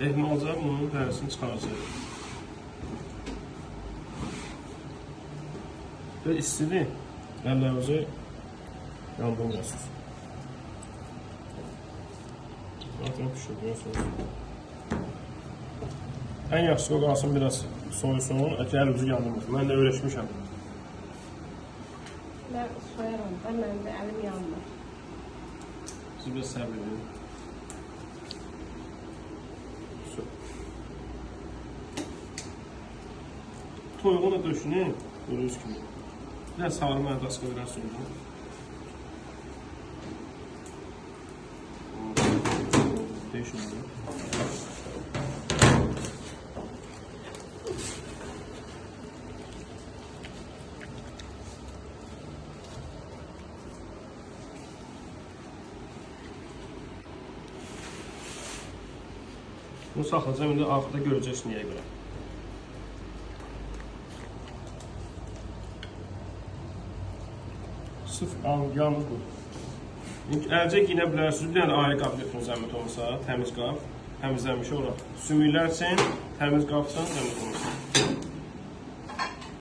Ehmalca bunun dərisini çıxaracaq. Və istidir, əllərinizi yandırmayasınız. Zaten pişir, görürsünüz. Ən yaxşısı o qalsın biraz soyusun, ki əlinizi yandırmasın. Mən də öyrəşmişəm. Mən soyaram da, mənim də əlim yanmır. Siz biraz səbr edin. Toyuğun da döşünü gördüyünüz kimi. Biraz sarı mənə daşqa verən suyunu. Değişim oldu. Bunu saxlayacağım, indi axırda görəcəksiniz niyə görə. Sırf yalnız bu. Əlcə giyinə bilərsiniz, bir dənə də ayrı qab götürün zəhmət olmasa, təmiz qab, təmizlənmiş olar. Sümüklər üçün, təmiz qab üçün, zəhmət olmasa.